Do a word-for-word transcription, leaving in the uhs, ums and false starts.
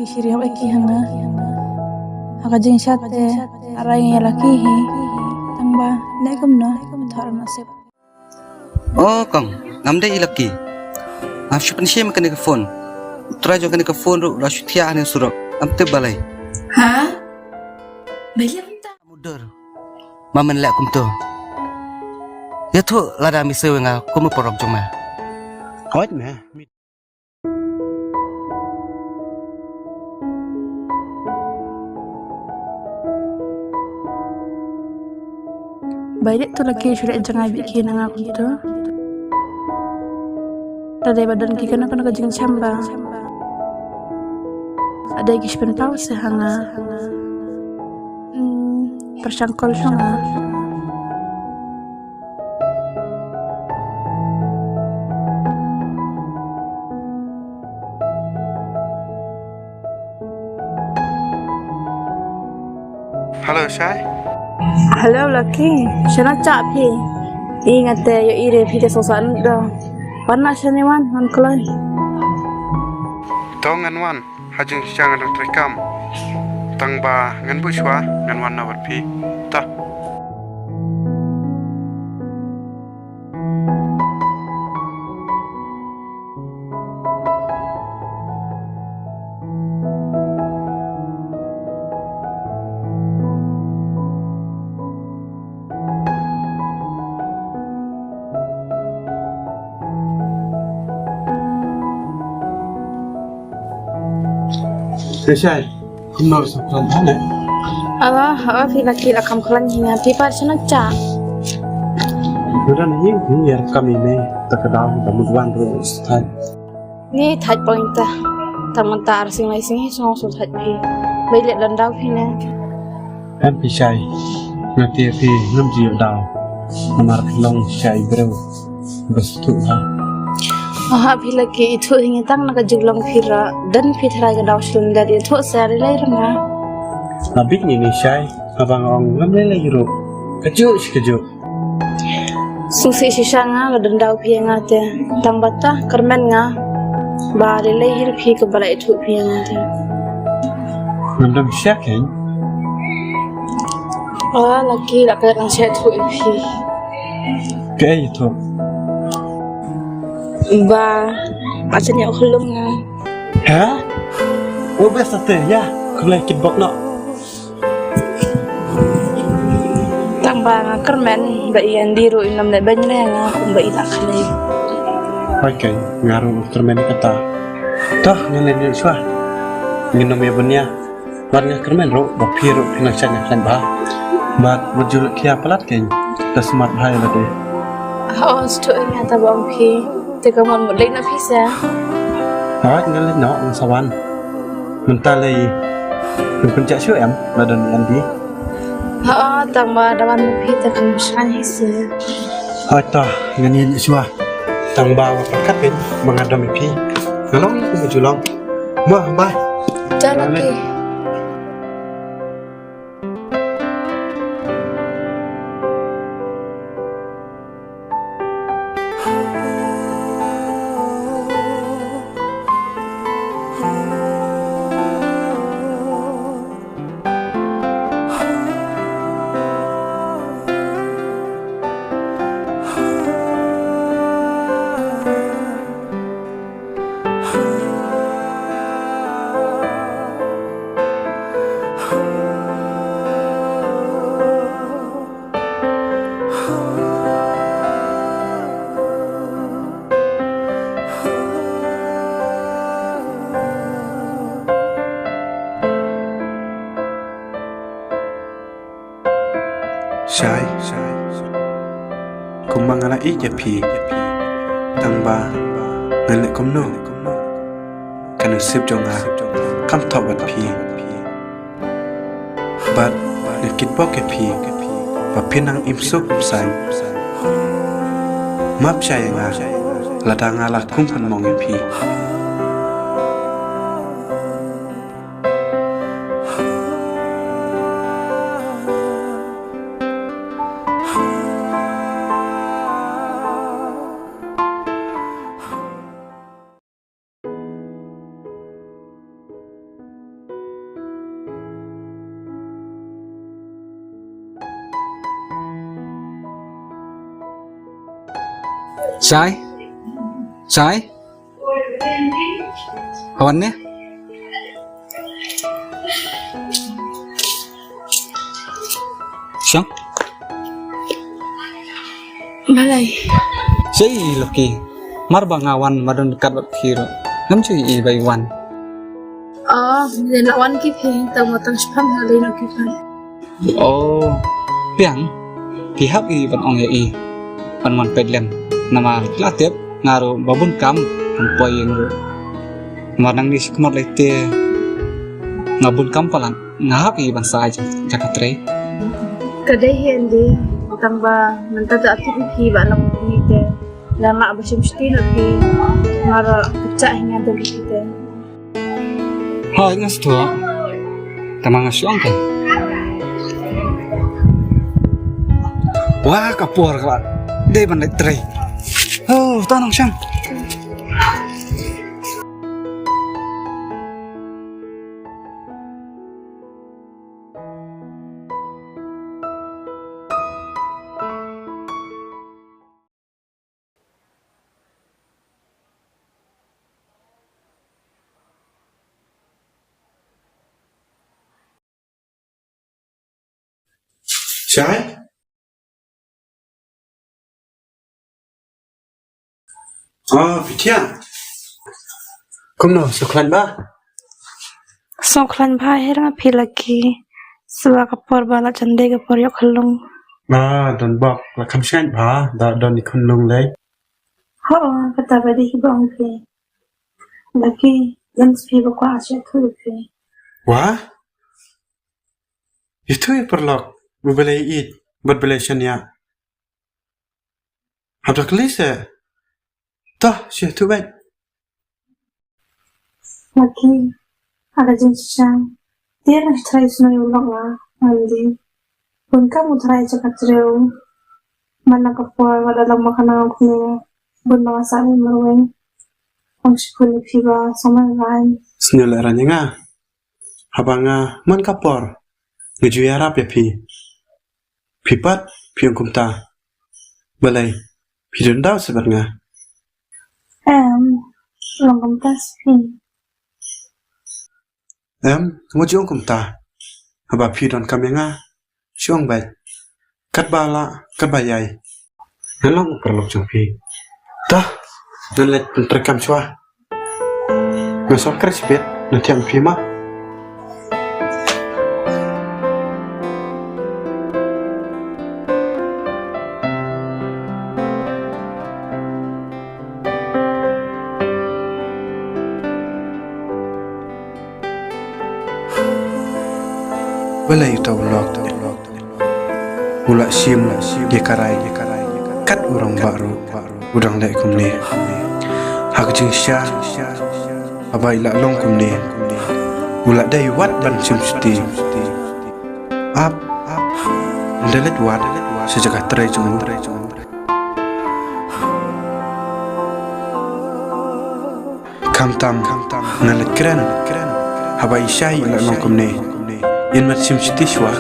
Shi riam eki hanga. Ha ka jingshate arai ngi laki hi. Tang ba ne kumno thor nasib. O kong, ngam dei i laki. Ngam shu pynshim kane ka phone. Trai jong kane ka phone ruh la shu thiah hane surok. Ngam tip balei. Ha? Balei mynta? Mudur. Ma men leh kumto. Ïathuh lada mi siew ïa nga kum u paralok jong me. Hooid me. Bai dei to laki shu leh jngai bad ki na nga kumto. Lada dei ba don ki kano kano ka jingsham ba la dei ki shu pynpaw seh ha nga. Hmm, pyrshang call sha nga. Hello, Shai. Hello, Lucky. Shano cha phi? I nga te ïohi re phi te sngewsih nud do. Wan na shane wan, wan kloi. To ngan wan. Ha jingshisha ngan dang trei kam. Tang ba ngan buh shuwa ngan wan na bad phi. Ta. Te Shai, kumno sa khlaiñ ha ne? Ala, ha phi Lucky la kham khlaiñ hi nga, phi pat shano cha? Udan hi, hi ïa kam i me, ta ka daw, da mut wan ruh sa thait. Ni thait poi ta. Tang mynta ar sing lai sing hi sngewsih thait phi. Bai leh don daw phi ne. Em phi Shai, nga tieng phi ngam ju ïoh daw. Namar phi long Shai briew ba sngewthuh ha. Aha phi Lucky, ithuh hi ngi tang na ka jinglong phi ra. Don phi tharai ka daw shlem da ithuh sa ri lai rama. Nga bit ngi ni Shai, haba nga ong ngam lei lei ruh. Kajuh shi kajuh. Sngewsih shisha nga la don daw phi ïa nga te. Tang ba ta kyrmen nga ba lei lei hi phi kaba la ithuh phi ïa nga te. Ngam dam shisha kein. Ah, Lucky la ka dang shisha ithuh ïa phi. Kaei ithuh? Ba, acha ïa u khlum nga. Ha? O bes te ïa, khlei kit bok noh. Tang ba nga kyrmen ba i Andy ruh i nym leh beiñ leh nga kumba i la khlei. Hooid kein, nga ruh nga kyrmen kata. Toh, ngan leit ïoh shuwa. Ngin nym ïa bun ïa. Bad nga kyrmen ruh ba phi ruh phi nang shait nang khlaiñ bha. Bad wat ju leh khia palat kein. Te smat bha ïa lade. Oh, sdang ïa ta ba ong phi. Te ka mon mut leit na phi sa. Hooid, ngan leit noh, ngan sa wan. Mynta lei pynjah shuh em la don i Andy? Hooid, tang ba da wan phi te kam shang hi se. Hooid ta, ngan ïa shuwa. Tang ba wat kat phi ba nga dam ïa phi. Nga long ïa phi ju long. Mo, bye. Janaki. Shai, kumba nga la ïeit ïa phi, tang ba ngan leh kumno, ka nusip jong nga kam thoh bad phi. Bad nga kitbok ïa phi ba phin nang im suk im saiñ. Map shai ïa nga lada nga la kum pynmong ïa phi. Shai? Shai? Hawan ne? Shang? Balei? Shai, Lucky. Mar ba nga wan ma don kat bad phi ruh. Ngam ju i ba i wan. Oh, ngi la wan ki phi, tang ma tang shipang ngi la wan ki phi. Oh, biang, phi hap i ban ong ïa i ban wan peit lem. Namar la tip nga ruh ba bun kam ban poi ïing ruh. Namar nangne shi khmat lei te nga bun kam palat, nga hap i ban sa jaka trei. Ka dei hi Andy, tang ba mynta da atu phi ba lam ni te. La ma ba shim shti na phi. Nga ruh pecah hi nga dei phi te. Hoi, nga sdang. Tang ma nga shong kan. Wah, ka por ka la dei ban leit trei. Oh, ta nang shang. Shai? Oh, Pitya. Kumno, sngewkhlaiñ bha? Sngewkhlaiñ bha hi nga phi Lucky. Shuwa ka por ba la jan dei ka por ïoh khunlung. Ah, don bok, la kham shngaiñ bha, da don i khunlung lei. Ho, kata ba dei hi ba ong phi. Lucky, don spi ba kwah sha thu phi. Wah? Ïathuh ïa paralok, u balei ïeit, bad balei shaniah. Hap da kylli se. Toh, shu ïathuh beit. Lucky, ha ka jingshisha. Tiar na trai sno ïa u lok nga, Andy. Bun kam u trai jaka trei. Man la ka por, wat la long ma ka nang kne. Bun ba nga sah marwei. Ong shibun ïa phi ba, sngewbha ïa. Sngewbha ïa nga. Haba nga man ka por nga ju ïarap ïa phi. Phi pat phi ong kumta. Balei phi don daw sa bad nga? Em, ong kumta sa phi. Em, nga ju ong kumta. Haba phi don kam ïa nga. Shu ong beit. Katba lah, katba ïai. Nga long u paralok jong phi. Toh, ngan leit pyntreikam shuwa. Nga sngewkhreh shibit, ngan thiah ma phi ma. Balei uta u lok u la shim ïa ka rai kat u rangbah ruh u dang leh kumne. Ha ka jingshisha haba i la long kumne u la dei wat ban shim shti. Ap, ap, ynda leit wad sha jaka trei jong u. Khamtam nga la kren haba i shai i la long kumne. Yn mat shim shti shuwa.